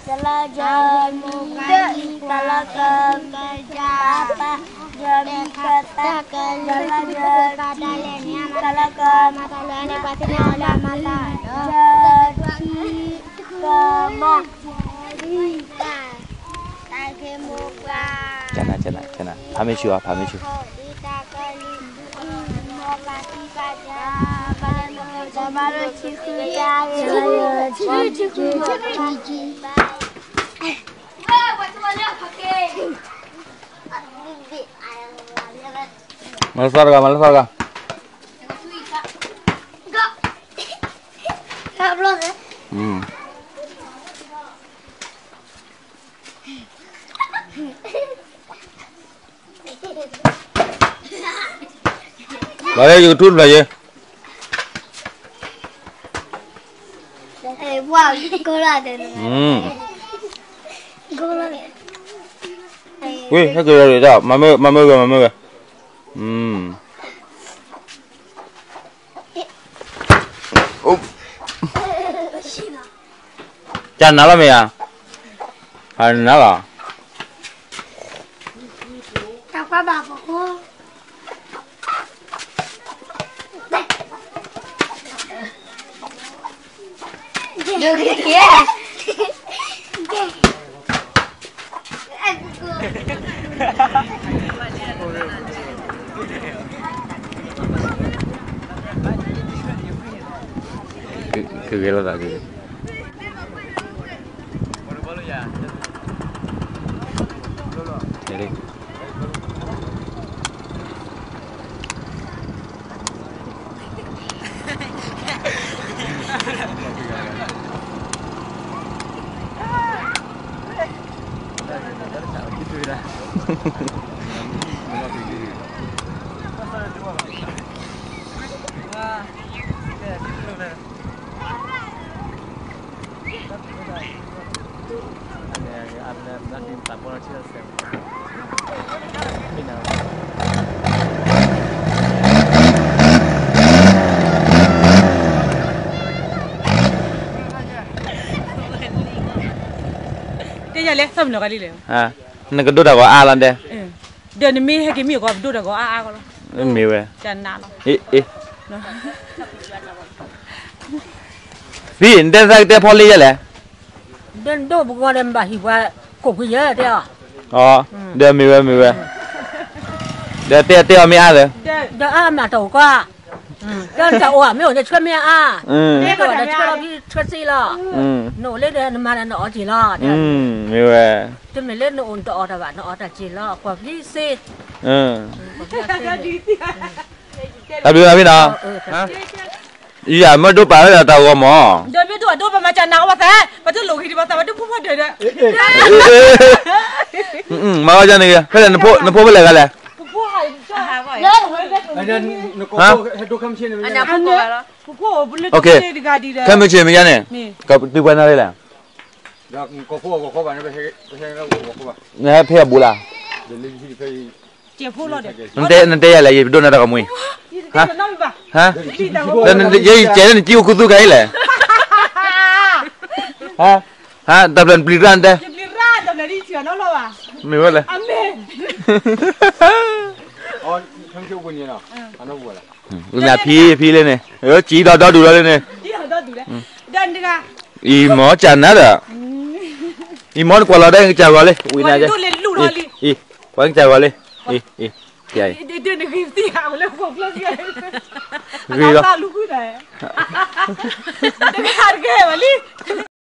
တလါယဲၢ်မံသၢ တလါကပာ် ယဲၢ်မံသၢ တလါယဲၢ်ခံ တလါက ယဲၢ်ခံကမး ကနၣ်ကနၣ် ဖးမ့ၢ်ဆူၣ်အီၤ ဖးမ့ၢ်ဆူၣ် မၤလၢသီတဂၤ မၤလၢသီတဂၤ ဘၣ်လၢယကထူတဖျၢၣ်ယဲ ဝ့ၢ် ဟဲက့ၤဒီး မၤမၢဂ့ၤ မၤမၢဂ့ၤ ကနၣ်လီၤမ့ၢ်ဧါ နနၢ်လီၤ ကဂ့ၤလိာ်သးကဂ့ၤ တဲယၤလဲၣ် သၢမံၤလီၤဂၤလံလဲၣ် နကဒိတၢ်ဂီၤအါလီၤဒဲး ဒီးနမ့ၢ်ဟဲက့ၤမ့ၢ်အဂီၢ် ပဒိတၢ်ဂီၤအါအါဂီၢ်လီၤ မ့ၢ်ဝဲ ကနၣ်လီၤ ဖံ နတဲသးကတဲဖီလ့ယဲလဲၣ် ဒ်ဒိၣ်ပဂီၢ်ဒီး မ့ၢ်ဘၣ်ဟံၣ်ပှၤကိးဖှံယဲတဲအီၤ ဒီးမ့ၢ်ဝဲမ့ၢ်ဝဲ ဒီးတဲတဲအီၤမ့ၢ်အါသၢ ဒီးအါမးတအိၣ်ကီး ဒီးတအိၣ်မ့ၢ်အိၣ်ဒီးဆှၢမ့ၢ်အါ မ့ၢ်တအိၣ်ဒီးဆှၢလီၤဖံဆှၢစ့လီၤ နအိၣ်လၢဒီးနမၤဒီးနအီၣ်က့ၤလီၤ မ့ၢ်ဝဲ တမ့ၢ်လၢနအိၣ်နတအီၣ်တၢ်ဘၣ် နအီၣ်တၢ်က့ၤလီၤ ကွၢ်ဖံစ့ တၢ်ဘျုးဖံနီၤ ယမ့ၢ်ဒိပာ်ဝဲဒၣ်တၢ်ဂီၤမး ဒီးမ့ၢ်ဒိၣ်အဒိပမၤကနၣ်ဝဲသး ပတလိၣ်ဂ့ၤဒံးဘၣ်သး ပတဖိဖီဒၢးဒီး မၤဝဲဒ်န့ၣ်ဂ့ၤ ဖဲလဲၣ် နဖိဖဲလဲၣ်ဂၤလဲၣ် ပဖိဟး ခဲမုၢ်ဆ့ၣ်မ့ၢ်ယါန့ၣ် ကတုၤပှၤနၤရ့လဲၣ် နဟဲဖဲအဘူးလၢ် နတဲယၤလဲၣ် ယပဒိၣ်နၤတၢ်ဂီၤမူအံၤ ယယကဲလၢနကံအိၣ်ခူသူၣ်ခါအံၤလဲၣ် ဟါ တၢ်ဖျၢၣ်နပျံၤရၣ်နတဲ မ့ၢ်ဝဲလဲၣ် ဝံၤမ့ၢ်ဖံဖံလၢန့ၣ် ကံဒီးဒီဒူၣ်လီၤလၢန့ၣ် အံၤမ့ၢ်ကနၤဒီး အံၤမ့ၢ်နကွၢ်လီၤဒၣ်ကစၢ်ဂီၤလံ ဝံၤနၤ အံၤ ပှၤကစၢ်ဂီၤလံ အံၤ အံၤ ဂ့ၤလီၤ တဂၤတကဲဘၣ်လံ